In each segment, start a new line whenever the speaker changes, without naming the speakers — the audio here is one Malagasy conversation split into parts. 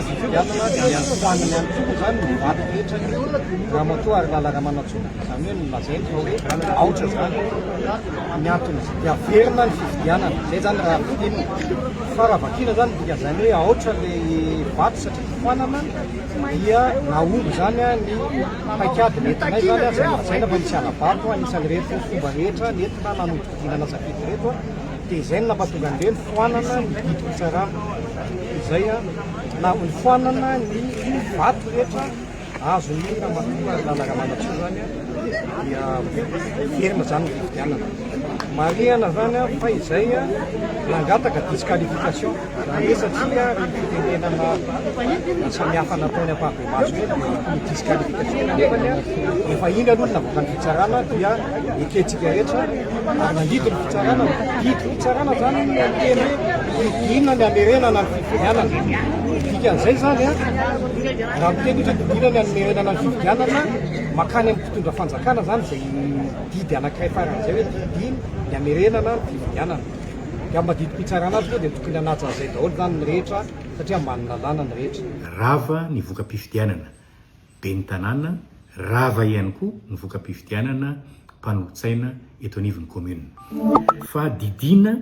Averina fifidianana dia nofoanana ihany koa moa izany ny vato rehetra ny Ramatoa Harilala Ramanantsoa, izany hoe nolazainy fa hoe aotra izany ny antony dia averina ny fifidianana, izay izany raha fintinina. Fa raha vakiana izany ny dikan'izany hoe aotra ilay vato satria foanana dia nahomby izany ny paikady nentinay izany izay nolazaina fa misy hala-bato anisan'ireto fomba rehetra nentina nanodikodinana safidy ireto. Dia izay no nampatonga an'ireny foanana ny didim-pitsarana izay na nofoanana ny vato rehetra azon'ny Ramatoa Lala Ramanantsoa izany dia verina izany ny fifidianana. Marihana izany fa izay nangataka disqualification izany hoe satria ireny fitenenana samihafa nataony ampahibemaso ireny dia tokony disqualification kanefa efa iny aloha no navoakan'ny fitsarana dia ekentsika rehetra Ary nandidy ny fitsarana, didy fitsarana zany no niteny hoe didina ny hamerenana ny fifidianana. Dikan'izay zany a, raha miteny izy hoe didina ny hamerenana ny fifidianana, makany amin'ny mpitondra fanjakana zany izay didy anankiray faran'izay hoe didina ny hamerenana ny fifidianana. Dia amin'ny maha didim-pitsarana azy moa dia tokony hanaja an'izay daholo zany ny rehetra satria ambany lalàna ny rehetra.
Rava ny voka-pifidianana. Ben'ny tanàna, rava ihany koa ny voka-pifidianana mpanolotsaina eto anivon'ny commune. Fa didiana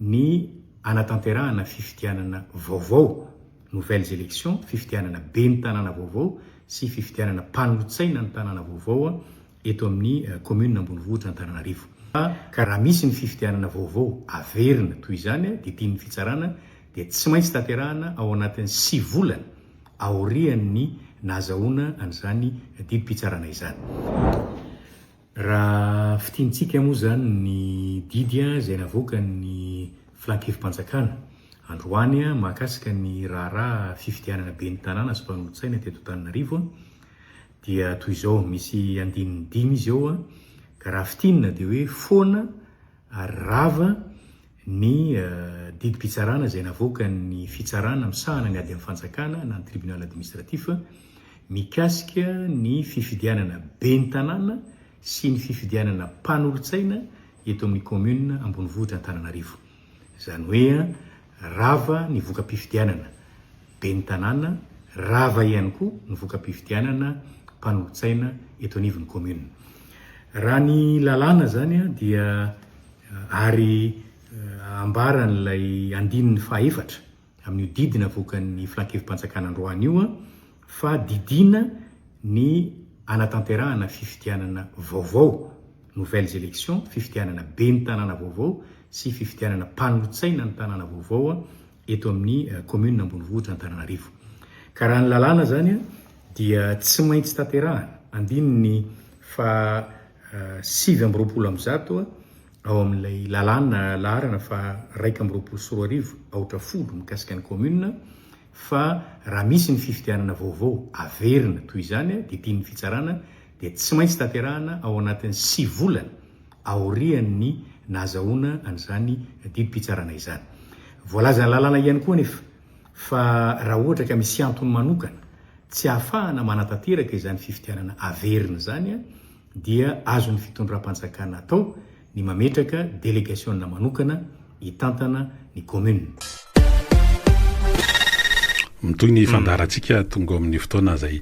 ny hanatanterahana fifidianana vaovao, nouvelles élections, fifidianana ben'ny tanàna vaovao sy fifidianana mpanolotsaina ny tanàna vaovao eto amin'ny commune ambonivohitra Antananarivo. Ka raha misy ny fifidianana vaovao averina toy izany, didian'ny fitsarana dia tsy maintsy tanterahana ao anatin'ny sivy volana aorian'ny nahazahoana an'izany didim-pitsarana izany. Raha fintinitsika moa izany ny didy izay navoakan'ny Filankevi-panjakana androany mahakasika ny raharaha fifidianana ben'ny tanàna sy mpanolotsaina teto Antananarivo dia toy izao, misy andininy dimy izy eo ka raha fintinina dia hoe foana ary rava ny didim-pitsarana izay navoakan'ny fitsarana misahana ny ady amin'ny fanjakana na ny tribunal administratif mikasika ny fifidianana ben'ny tanàna sy ny fifidianana mpanolotsaina eto amin'ny commune ambonivohitra Antananarivo. Izany hoe rava ny voka-pifidianana ben'ny tanàna, rava ihany koa ny voka-pifidianana mpanolotsaina eto anivon'ny commune. Raha ny lalàna izany dia Ary ambaran'ilay andininy fahaefatra amin'io didy navoakan'ny Filankevi-panjakana androany io fa didiana ny hanatanterahana fifidianana vaovao, nouvelles élections, fifidianana ben'ny tanàna vaovao sy fifidianana mpanolotsaina ny tanàna vaovao eto amin'ny commune ambonivohitra Antananarivo. Ka raha ny lalàna izany dia tsy maintsy tanterahana, andininy faha 129 ao amin'ilay lalàna laharana faha 2021 aotra folo mikasika ny commune fa raha misy ny fifidianana vaovao averina toy izany didian'ny fitsarana dia tsy maintsy tanterahana ao anatin'ny sivy volana aorian'ny nahazahoana an'izany didim-pitsarana izany. Voalazan'ny lalàna ihany koa anefa fa raha ohatra ka misy antony manokana tsy ahafahana manatanteraka izany fifidianana averina izany dia azon'ny fitondram-panjakana atao ny mametraka delegasiona manokana hitantana ny commune.
Mitohy ny fandaharantsika tonga ao amin'ny fotoana izay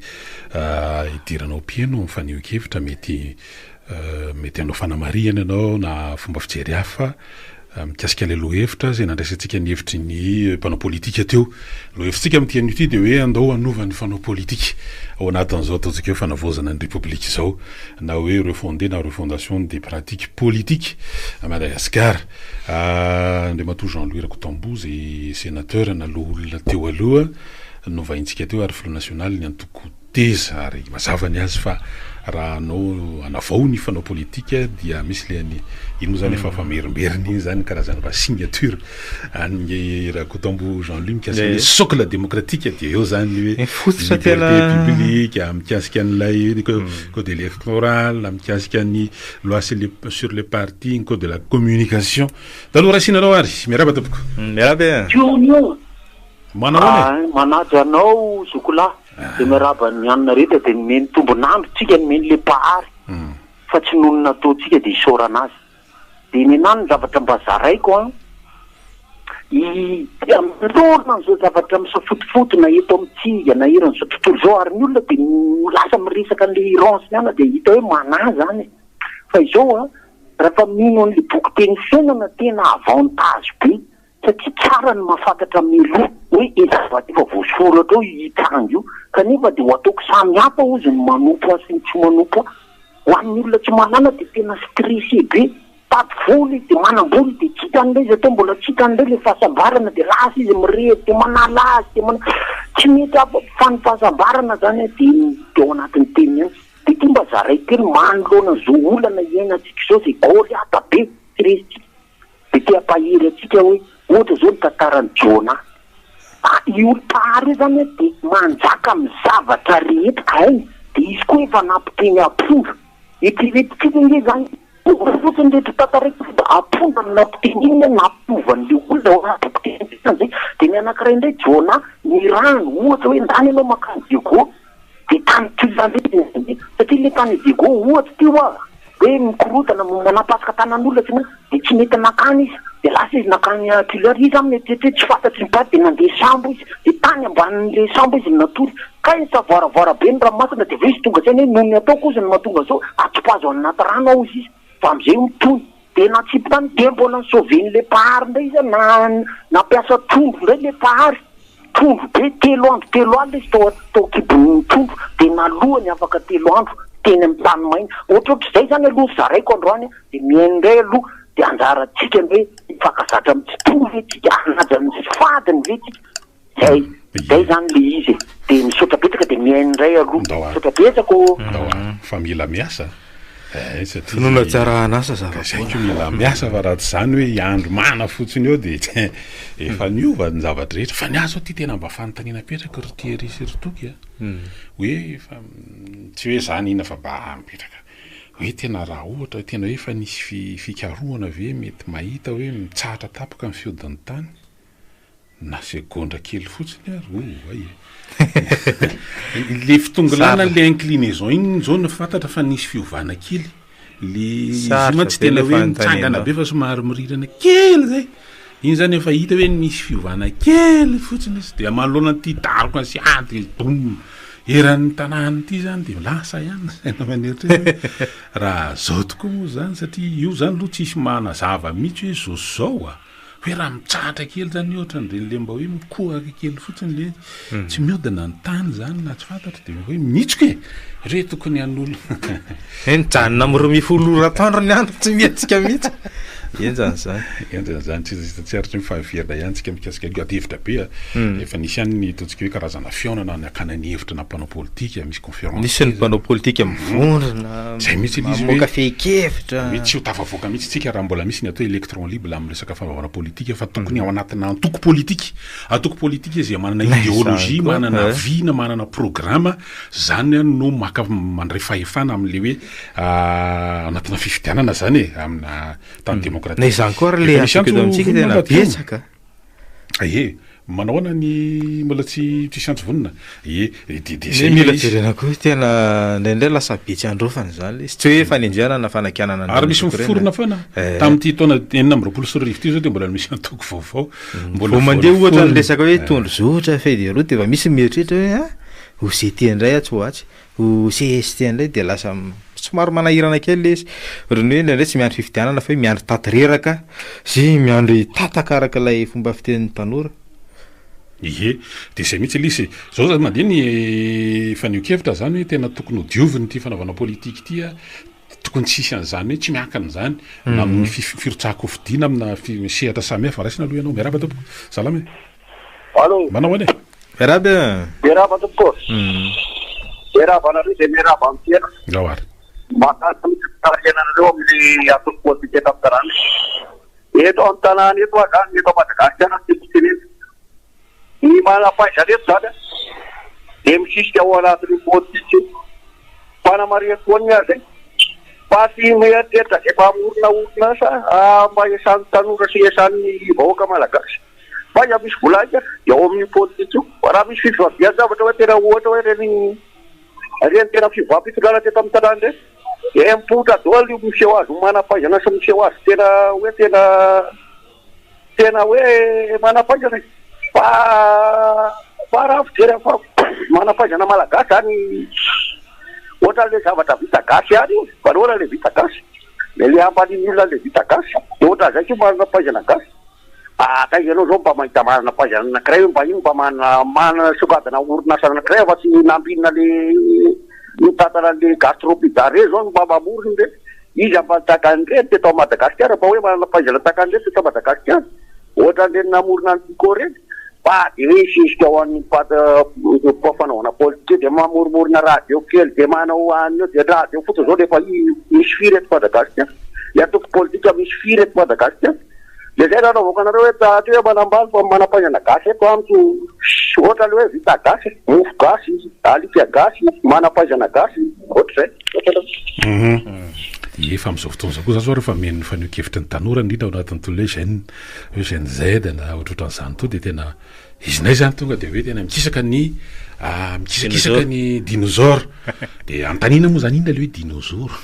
hidiranao mpihaino amin'ny fanehoan-kevitra mety mety hanao fanamarihana ianao na fomba fijery hafa Mikasika ilay lohahevitra izay nandraisantsika ny hevitry ny mpanao politika teo. Lohahevitsika amin'ity anio ity dia hoe andao hanova ny fanao politika ao anatin'izao ataontsika hoe fanavaozana ny Repoblika izao na hoe refonder na refondation des pratiques politiques à Madagascar. Andriamatoa Jean Louis Rakotoamboa izay sénateur na loholona teo aloha no vahintsika teo ary filoha nasionalin'ny antoko Teza ary mazava ny azy fa raha hanao hanavao ny fanao politika dia misy le any iny moa zany efa famerimberina iny zany karazana mba signature an'i Rakotoambo Jean Louis mikasika ny socle démocratique dia eo zany ny hoe
fototra
liberté
tena
publique mikasika an'ilay code électoral mikasika ny loi sur les sur les partis ny code de la communication. Taloha raisina anao ary miarahaba tompoko.
Miarahaba e.
Junior.
Manao ahoana e?
Manaja anao zokolahy. Dia miarahaba ny anona rehetra dia nomeny tombon'andro tsika nomeny le mpahary fa tsy noho ny nataontsika dia isaorana azy. Dia nenah ny zavatra mba zaraiko an, I manoloana an'izao zavatra misafotofotoana eto amintsika na eran'izao tontolo izao ary ny olona dia lasa miresaka an'ilay Iran sy ny anona dia hita hoe manahy izany e. Fa izao an, rehefa mino an'ilay boky teny fiainana tena avantage be satria tsara ny mahafantatra mialoha hoe io zavatra efa voasoratra eo io hitranga io kanefa dia ho ataoko samy hafa hozy ny manompo ahy sy ny tsy manompo ahy. Ho an'ny olona tsy mahalala dia tena stressé be. Mitady vola izy dia manam-bola dia tsy hitany indray izy atao mbola tsy hitany indray ilay fahasambarana dia lasa izy mirevy dia manala azy dia manao tsy mety afa fa ny fahasambarana zany dia dia ao anatin'ny teny ihany dia ity mba zaraiko kely manoloana an'izao olana iainantsika izao izay Goliata be tsy resintsika dia te hampahery antsika hoe ohatra izao ny tantaran'i Jona ah io mpahary io zany dia manjaka amin'ny zavatra rehetra hainy dia izy koa efa nampiteny ampondra eritreretintsika ange zany Ohatra fotsiny ireto tantaraiko ireto, ampondra no nampiteneniny nampiova an'ilay olona ao anaty fitenenana izay, dia ny anankiray indray Jonah, ny rano, ohatra hoe ndana ianao mankany Diego, dia tany Tuileries izy nandeha, satria ilay tany Diego ohatra ity hoa, hoe mikorontana, manapasoka tanan'olona tsy mahay, dia tsy nety nankany izy, dia lasa izy nankany Tuileries, izy zany mieritreritra hoe tsy fantatry ny mpady dia nandeha sambo izy, dia tany ambanin'ilay sambo izy no natory, Kay nisavoaravoara be ny ranomasina dia avy eo izy tonga saina hoe noho ny ataoko ozy no mahatonga an'izao, atsipazo any anaty rano aho ozy izy fa amin'izay ho tony. Dia natsipy tany dia mbola ni-sauver-n'ilay mpahary indray izy na nampiasa trondro indray ilay mpahary, trondro be, telo andro telo alina izy tao tao an-kibon'ny trondro dia nalohany afaka telo andro teny amin'ny tany maina. Ohatrohatr'izay izany aloha ny zaraiko androany dia mihaino indray aloha dia anjarantsika indray hifankazatra amin'ny Tsitoha ve tsika, hanaja ny fadiny ve tsika. Zay, zay zany le izy e. De misaotra betsaka de mihaino indray aloha.
Ndao ary.
Misaotra betsaka ô.
Ndao ary. Fa mila miasa eh satria
Finoana tsy arahan'asa
Ka zay
zava-poana.
ko mila miasa fa raha tsy zany hoe hiandry mana fotsiny eo de efa niova ny zava-drehetra. Fa ny ahy zao ty tena mba fanontaniana apetrako ry Thierry sy ry Toky a. Hoe efa tsy hoe zany inona fa mba mipetraka hoe tena raha ohatra tena hoe efa nisy fikarohana ve mety mahita hoe mitsahatra tampoka ny fihodin'ny tany? Na segondra kely fotsiny ary, oay e! Le fitongilana le inclinaison iny zao no fantatra fa nisy fiovana kely, le izy io mantsy tsy tena hoe mitsangana be fa somary mirirana kely zay, iny zany efa hita hoe nisy fiovana kely fotsiny izy, de manoloana an'ity daroka sy ady dom eran'ny tanàna ity zany de lasa ihany ny saina aman'eritreritra hoe raha zao tokoa moa zany satria io zany aloha tsisy manazava mihitsy hoe zao sy zao a! Hoe raha mitsahatra kely zany ohatra an'ireny le mba hoe mikohaka kely fotsiny le tsy mihodina ny tany zany na tsy fantatro de hoe mihitsoka e! Re tokony hanolo.
Hoe mijanona amin'ny 12 ora atoandro ny andro tsy mihetsika mihitsy. Henjana izany.
Henjana izany, tsy tsy aritry ny fahaverina ihany tsika mikasika an'io ady hevitra be a. Efa nisy ihany ny ataontsika hoe karazana fihaonana nakana ny hevitra na mpanao politika, misy conférence
Misy ny mpanao politika mivondrona,
Zay mihitsy ilay izy hoe
mamoaka fehin-kevitra.
Mety tsy ho tafavoaka mihitsy tsika raha mbola misy ny atao hoe électron libre amin'ny resaka fanaovana politika fa tokony ao anatina antoko politika. Antoko politika izay manana
Na izany
idéologie,
koa,
manana
eh.
vina, manana programa, zany no maka mandray fahefana amin'ilay hoe anatina fifidianana zany e, amina tany démocratique.
Na izany koa ary le
Efa misy
antoko eto
antso
amintsika
vonona
tena
anaty io.
betsaka.
Ie, manao ahoana ny mbola tsy tsisy antso vonona? Ie, de de zay
Ny mila
ilay izy.
jerena koa tena indraindray lasa be tsy androfana izany ilay izy. Tsy hoe fanenjehana na fanakianana
Ary
an'ireny
misy
antoko ireny
miforona
a.
foana.
Eh.
Tamin'ity taona 2026 ity zao dia mbola misy antoko vaovao. Mbola
Vao mandeha ohatra ny
voaforona.
resaka hoe
Eh.
tondrozotra, feuille de route dia efa misy mieritreritra hoe ah, ho CT indray atsy ho atsy. Ho CST indray dia lasa somary manahirana kely ilay izy. Ohatran'ny hoe indraindray tsy miandry fifidianana fa hoe miandry taty reraka sy miandry tataka araka ilay fomba fitenin'ny tanora.
Ie, dia izay mihitsy ilay izy e. Izao zany mandeha ny fanehoan-kevitra izany hoe tena tokony ho diovina ity fanaovana politika ity a, tokony tsy hisy an'izany hoe tsy miankina izany na amin'ny firotsahan-kofidina amina sehatra samihafa. Raisina aloha ianao. Miarahaba tompoko. Salama e.
Allo.
Manao ahoana e?
Miarahaba e.
Miarahaba tompoko. Miarahaba anareo izay miarahaba amin'ny tena.
Ndao ary.
Mankasitraka ny fitarihana anareo amin'ny antoko politika eto amin'ny tanàna. Eto amin'ny tanàna eto aho izany, eto Madagasikara no tiako tenenina. Ny manam-pahaizana eto izany dia misisika ao anatin'io politika io. Fanamarihana foana ny ahy izay. Fa tsy mieritreritra izay mpamorona orinasa mba hiasan'ny tanora sy hiasan'ny vahoaka malagasy. Fa aiza misy vola aiza dia ao amin'io politika io. Fa raha misy fivoavian-javatra hoe tena ohatra hoe ireny ireny tena fivoaham-pitondrana teto amin'ny tanàna ireny dia mipoitra daholo io miseho azy ho manam-pahaizana sy miseho azy tena hoe tena. Tena hoe manam-pahaizana e! Fa fa raha fijery fa manam-pahaizana malagasy zany ohatran'le zavatra vita gasy ihany io, fa ahoana le vita gasy? Le le ampanian'ny olona le vita gasy, de ohatran'izay koa manam-pahaizana gasy. Ah, taiza ianao zao mba mahita manam-pahaizana anankiray hoe mba io mba manana manana sokajina orinasa anankiray afa-tsy nampinina le Mitantana an'le gastro pizza reny zao no mba mamorona ireny. Iza mba nitaka an'ireny teto Madagasikara mba hoe manana fahaizana tahaka an'ireny teto Madagasikara. Ohatran'ireny namorona an'i Tiko ireny. Fa dia hoe hisesika ho an'ny mpat fanaovana politika dia mamoromorona radio kely dia manao an'io dia radio fotsiny zao dia efa misy firy eto Madagasikara. Ny antoko politika misy firy eto Madagasikara. Dia zay zany avoakanareo hoe tsy hoe manambany fa manampahaizana gasy eto amiko ohatra le hoe vita gasy, mofo gasy, alika gasy, manampahaizana gasy, ohatr'izay.
Ie, fa amin'izao fotoana izao koa za zao rehefa mihaino ny fanehoan-kevitry ny tanora indrindra ao anatin'ny toy ny hoe Gen, hoe Gen Z na ohatrohatran'izany toa dia tena Iznay zany tonga de hoe tena mikisaka ny mikisakisaka ny dinosaure. De anontaniana moa zany inona le hoe dinosaure?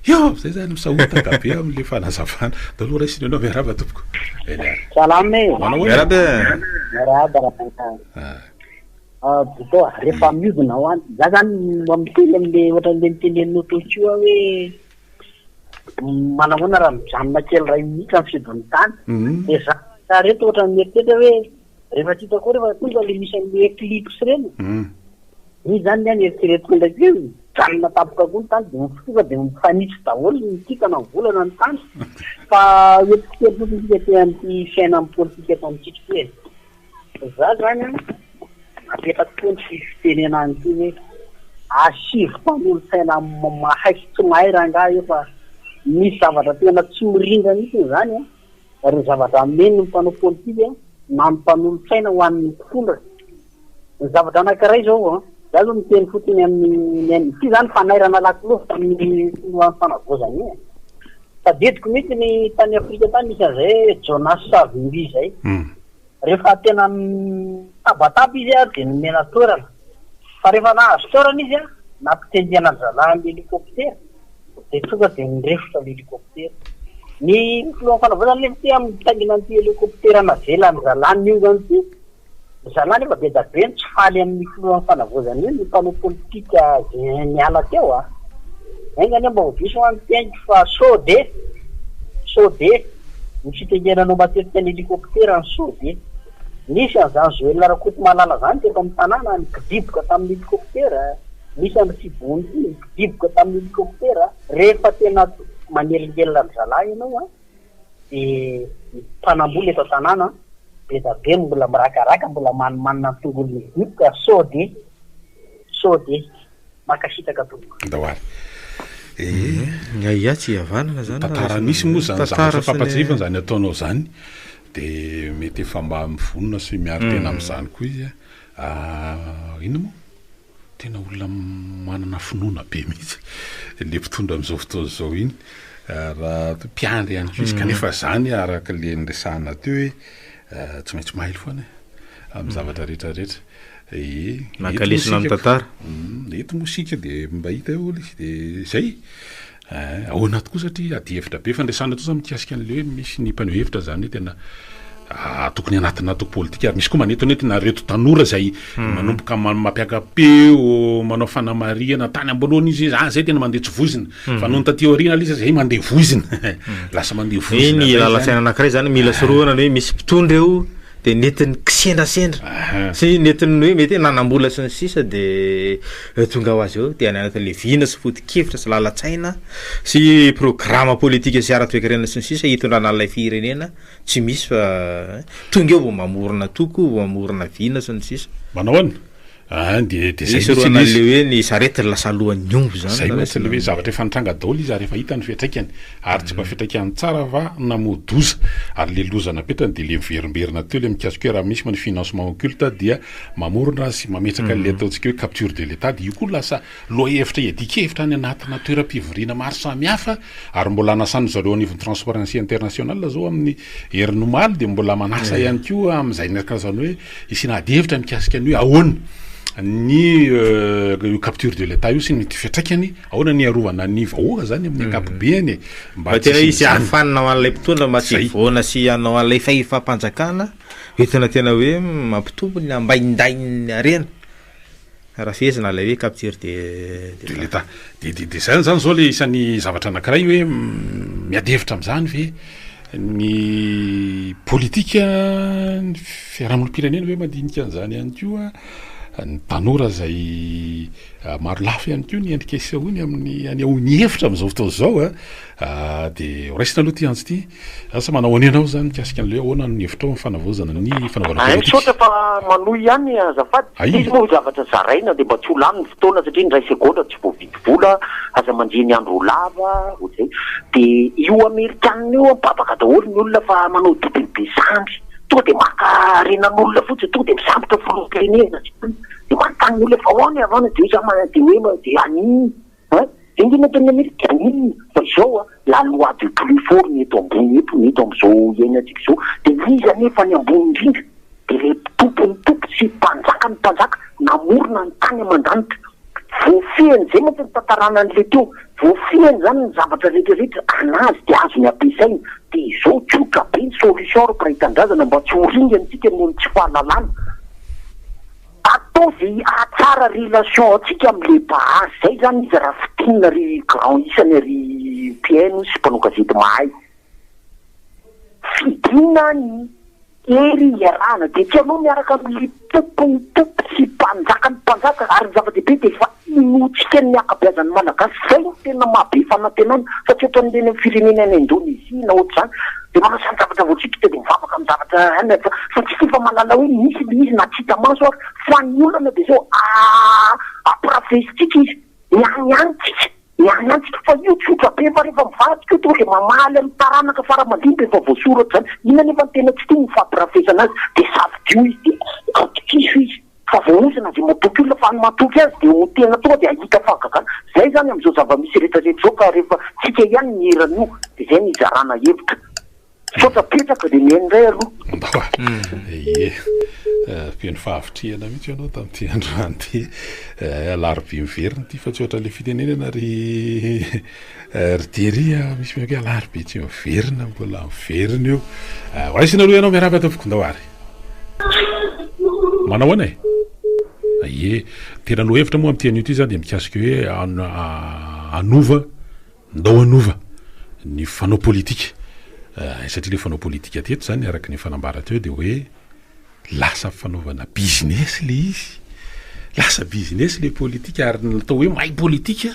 Eo am'zay zany misahotaka be am'le fanazavana. Ndao aloha raisina ianao miarahaba tompoko.
Eny ary. Salama e.
Manao ahoana?
Miarahaba e.
Miarahaba Ramanana. Ah. Boto a, rehefa miodina ho any, za zany mba miteny am'le ohatran'le niteneninao teo koa hoe manahoana raha mijanona kely iray minitra ny fidin'ny tany. Dia za za reto ohatran'ny mieritreritra hoe rehefa tsy hitako rehefa tonga le misy an'le eclipse ireny. Iny zany ny ahy ny eritreretiko ndraiky hoe mijanona tampoka koa ny tany dia tonga dia mifanitsy daholo ny kintana, ny volana, ny tany. Fa entiko kely fotsiny isika aty amin'ity fiainan'ny politika eto amintsika ity e. Za zany an, apetrako koa ny fitenenana an'ity hoe asivo mpanolotsaina mahay sy tsy mahay rangahy io fa misy zavatra tena tsy mirindra mihitsy izany an, ireo zavatra ameny ny mpanao politika na ny mpanolotsaina ho an'ny mpitondra. Ny zavatra anankiray izao an, za zao miteny fotsiny amin'ny ny ity zany fanairana lakilosy tamin'ny filohan'ny fanavaozana iny e. Tadidiko mihitsy ny tany Afrika tany nisy an'izay hoe Jonas Savimbi izay. Rehefa tena nitabataba izy dia nomena toerana. Fa rehefa nahazo toerana izy, nampitengena an-dry zalahy ny hélicoptère dia tonga dia nirefotra ny hélicoptère. Ny filohan'ny fanavaozana anefa ity mitaingina an'ity hélicoptère navelan'ny zalahy niongana ity. Ry zalahy nefa be da be no tsy faly amin'ny filohan'ny fanavaozana io, ny mpanao politika izay niala teo a! Enga anie mba ho diso aho ny teniko fa sao de, sao de, ny fitengenanao matetika ny hélicoptère ny sao de. Nisy an'izany Joël Rakotomalala izany teto amin'ny tanàna, nikidiboka tamin'ny hélicoptère, nisy an'i Tsibony koa nikidiboka tamin'ny hélicoptère, rehefa tena manelingelina an-dry zalahy ianao an! dia ny mpanambola eto an-tanàna be da be no mbola mirakaraka, mbola manimanina ny tongolo midoboka sao dia, sao dia. Mankasitraka tompoko.
Ndao ary. Ee.
Ny ahiahy tsy hihavanana zany raha
Tantara
resaka
misy moa zany
tantara
zavatra
sy ny
fampatsiahivana zany ataonao zany de mety efa mba mivonona sy miaro tena amin'izany koa izy a. Inona moa? Tena olona manana finoana be mihitsy le mpitondra amin'izao fotoana izao iny, raha mpiandry ihany koa izy kanefa zany araka le niresahana teo hoe tsy maintsy mailo foana e amin'ny zavatra rehetra rehetra, ee
Maka
eto moa
lesona amin'ny
isika
tantara.
eto moa isika de mba hita eo le izy de zay. Eh, ahoana tokoa satria adihevitra be fandresana toa zany mikasika an'le hoe misy ny mpaneho hevitra zany hoe tena ah, tokony anatina antoko politika ary misy koa manetonetona reto tanora zay hmm. manomboka mampiaka-peo manao fanamarihana tany amboalohany izy ah zay tena mandeha tsy voizina hmm. fa nony taty aoriana ilay izy zay mandeha voizina hmm. lasa mandeha voizina
ny lalan-tsaina anankiray zany mila sorohana ny hoe misy mpitondra eo de nentin'ny kisendrasendra sy nentin'ny hoe mety hoe nanam-bola sy ny sisa de tonga ho azy eo de any anatin'le vina sy foto-kevitra sy lalan-tsaina sy programa politika sy ara-toekarena sy ny sisa hitondrana an'ilay firenena tsy misy fa tonga eo vao mamorona toko vao mamorona vina sy ny sisa.
Manao ahoana? An, dia dia zay
Misy
mihitsy ilay izy.
le hoe ny sarety lasa alohan'ny omby zany.
Zay mantsy le hoe zavatra efa nitranga daholo izy ary efa hita ny fiantraikany ary tsy mba fiantraikany tsara fa namoa-doza ary le loza napetrany dia le miverimberina teo le mikasika hoe raha misy ny financement occulte dia mamorona sy mametraka an'le ataontsika hoe capture de l'etat dia io koa lasa lohahevitra iadian-kevitra any anatina toeram-pivoriana maro samihafa ary mbola anasan'ny zareo anivon'ny Transparency International zao amin'ny herin'ny omaly dia mbola manasa ihany koa amin'izay karazana hoe Hisiana adihevitra mikasika ny hoe ahoana. ny io capture de l'Etat io sy ny mety fiantraikany, ahoana ny hiarovana ny vahoaka zany amin'ny ankapobeany e,
mba tsy tena hisy arofanina ho an'ilay mpitondra mba tsy hivoana sy hanao an'ilay fahefam-panjakana entina tena hoe mampitombo ny ambaindain'ny harena. Raha fehezina ilay hoe capture de
de l'Etat. De de de zany zany zao le isan'ny zavatra anankiray hoe miady hevitra amin'izany ve ny politika, ny fiarahamonim-pirenena ve mandinika an'izany ihany koa, ny tanora izay maro lafy ihany koa ny endrika isehoany amin'ny anehoany hevitra amin'izao fotoana izao a. De ho raisina aloha ity antso ity. Asa manao ahoana ianao izany mikasika an'ilay hoe ahoana ny hevitrao amin'ny fanavaozana ny fanaovana
Hay
politika?
misaotra fa manohy ihany azafady.
Hay.
Izy moa zavatra zaraina dia mba tsy ho lany ny fotoana satria ny iray segondra tsy voavidy vola, aza mandeha ny andro ho lava, ohatr'izay. Dia io amerikanina io mibabaka daholo ny olona fa manao didin'ny be sandry. Tonga dia maka harenan'olona fotsiny, tonga dia misambotra filoham-pirenena sy ny dia manontany ny olona fa ahoana e, ahoana dia hoy za dia hoe dia haninona. Hein? Zay nge nataon'ny amerikanina fa izao a, la loi du plus fort ny eto ambony eto, ny eto amin'izao iainantsika izao, dia iza anefa ny ambony indrindra? Dia ilay tompon'ny tompo sy mpanjakan'ny mpanjaka namorona ny tany aman-danitra. Voafehiny, izay mantsy ny tantarana an'ilay teo, voafehiny izany ny zavatra rehetra rehetra an'azy dia azony ampiasaina. Dia izao tsotra be ny solution ry mpiray tanindrazana mba tsy ho ringana isika noho ny tsy fahalalana. Ataovy hahatsara relation antsika am le mpahary zay zany izy raha fintinina ry grand isany ry mpihaino sy mpanao gazety mahay. Fidina ny hery iarahana dia tsy anao miaraka am le tompon'ny tompo sy mpanjakan'ny mpanjaka ary ny zava-dehibe dia efa inoantsika ny ankabeazan'ny malagasy zay no tena maha be fanantenana fa tsy ohatran'ireny am firenena any Indonesie na ohatr'izany Dia manao izany zavatra voatsipika dia mivavaka amin'ny zavatra any fa fa tsika efa mahalala hoe misy ilay izy na tsy hita maso ary fa ny olana dia izao ampirafesintsika izy ny any ihany tsika ny any ihany tsika fa io tsotra be fa rehefa mivadika io tonga dia mamaly amin'ny taranaka fara aman-dimby efa voasoratra izany inona nefa ny tena tsy tiany ny fampirafesana azy dia safidio izy dia atokiso izy Fa voaozona izay matoky olona fa ny matoky azy dia ho tena tonga dia hahita fahagagana. Zay izany amin'izao zava-misy rehetra rehetra izao ka rehefa tsika ihany ny eran'io dia zay no hizarana hevitra. Misaotra betsaka dia mihaino indray aloha.
Andao a! Ie, feno fahavitrihana mihitsy ianao tamin'ity androany ity. Alarobia miverina ity fa tsy ohatran'ilay fitenenana ry ry Thierry a, misy hoe alarobia tsy miverina, mbola miverina io. Horaisina aloha ianao, miarahaba tompoko, ndao ary. Manao ahoana e? Ie, tena lohahevitra moa amin'ity anio ity izany dia mikasika hoe hanova, ndao hanova ny fanao politika. Satria ilay fanao politika teto izany araka ny efa nambara teo dia hoe lasa fanaovana business ilay izy. Lasa business ilay politika ary ny atao hoe mahay politika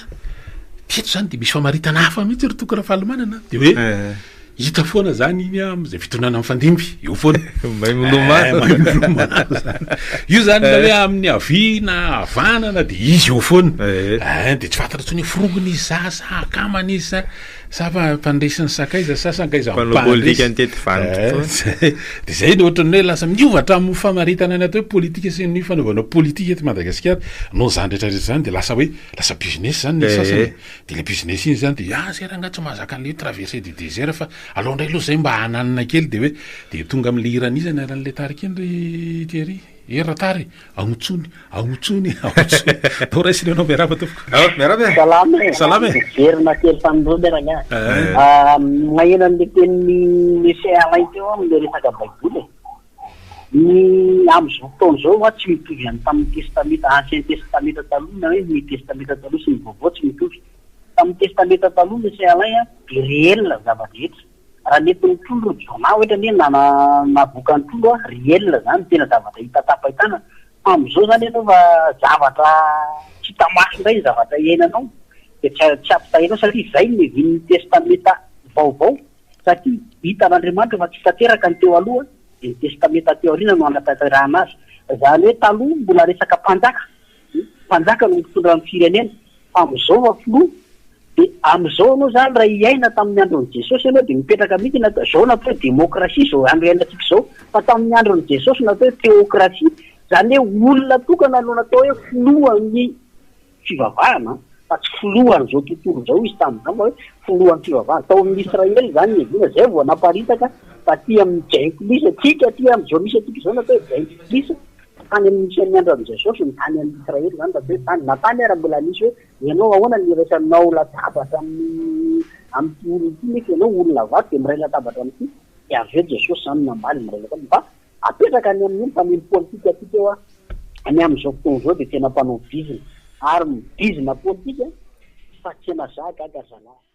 teto izany dia misy famaritana hafa mihitsy ry Toky Rafalimanana dia hoe Hita foana zany iny amin'izay fitondrana mifandimby eo foana.
Mahay milomano.
Eh, mahay milomano zany. Io zany na hoe amin'ny havia na havanana de izy eo foana.
Eh.
Eh, de tsy fantatra intsony hoe forongony izy sa sa akamany izy sa sa fa mpandresy ny sakaiza sa sakaiza
Mpanao
mpandresy.
politika nitety vanim-potoana.
Eh, zay. De zay no ohatran'ny hoe lasa miova hatramin'ny famaritana ny atao hoe politika sy ny fanaovana politika eto Madagasikara. Noho izany rehetra rehetra izany de lasa hoe lasa business zany ny sasany.
Eh.
De le business iny zany de ah zay rangah tsy mahazaka an'le hoe traversée du désert fa alao ndray aloha zay mba hananina kely de hoe de tonga am'le hiran'iza ny anaran'le tarika iny ry Thierry? Hery Ratary? Aontsony, aontsony, aontsony. Atao raisina ianao miarahaba tompoko.
Ao, miarahaba e.
Salama e.
Salama e.
Miverina kely fanindroany ry rangahy.
Eh.
Ah, maheno an'le tenin'i Monsieur Alain teo aho amin'le resaka baiboly e. Ny amin'izao fotoana izao hoa tsy mitovy amin'ny tamin'ny testamenta ancien testamenta taloha na hoe ny testamenta taloha sy ny vaovao tsy mitovy. Tamin'ny testamenta taloha Monsieur Alain a dia réel ny zava-drehetra. Raha nentin'ny trondro ry Jonah ohatra anie na navoakan'ny trondro a, réel izany, tena zavatra hita tsapain-tanana. Fa amin'izao izany ianao fa zavatra tsy hita maso indray ny zavatra iainanao dia tsy tsy ampitahainao satria izay no niavian'ny testamenta vaovao. Satria hitan'Andriamanitra fa tsy tanteraka ny teo aloha, dia ny Testamenta aty aoriana no hanatanterahana azy. Izany hoe taloha mbola resaka mpanjaka, mpanjaka no mitondra ny firenena, fa amin'izao fa filoha. Dia amin'izao ianao izany raha hiaina tamin'ny andron'i Jesosy ianao dia mipetraka mihitsy ny atao, izao natao hoe demokrasia izao andro iainantsika izao, fa tamin'ny andron'i Jesosy natao hoe teokrasia, izany hoe olona tokana no natao hoe filohan'ny fivavahana fa tsy filohan'izao tontolo izao izy tamin'izany fa hoe filohan'ny fivavahana. Tao amin'ny Israely izany ny Evina, izay vao naparitaka taty amin'ny Jentilisa. Tsika aty amin'izao misy antsika izao no atao hoe Jentilisa. tany amin'ny nisy an'ny andron'i Jesosy ny tany an'i Israely izany fa tsy hoe tany, na tany ara mbola nisy hoe ianao ahoana no iraisanao latabatra amin'ny amin'ity olona ity nefa ianao olona vato dia miray latabatra amin'ity, dia avy eo Jesosy izany namaly miresaka aminy fa apetraka any amin'iny fa ny politika antsika eo any amin'izao fotoana izao dia tena mpanao bizina ary mibizina politika fa tena za gaga zalahy.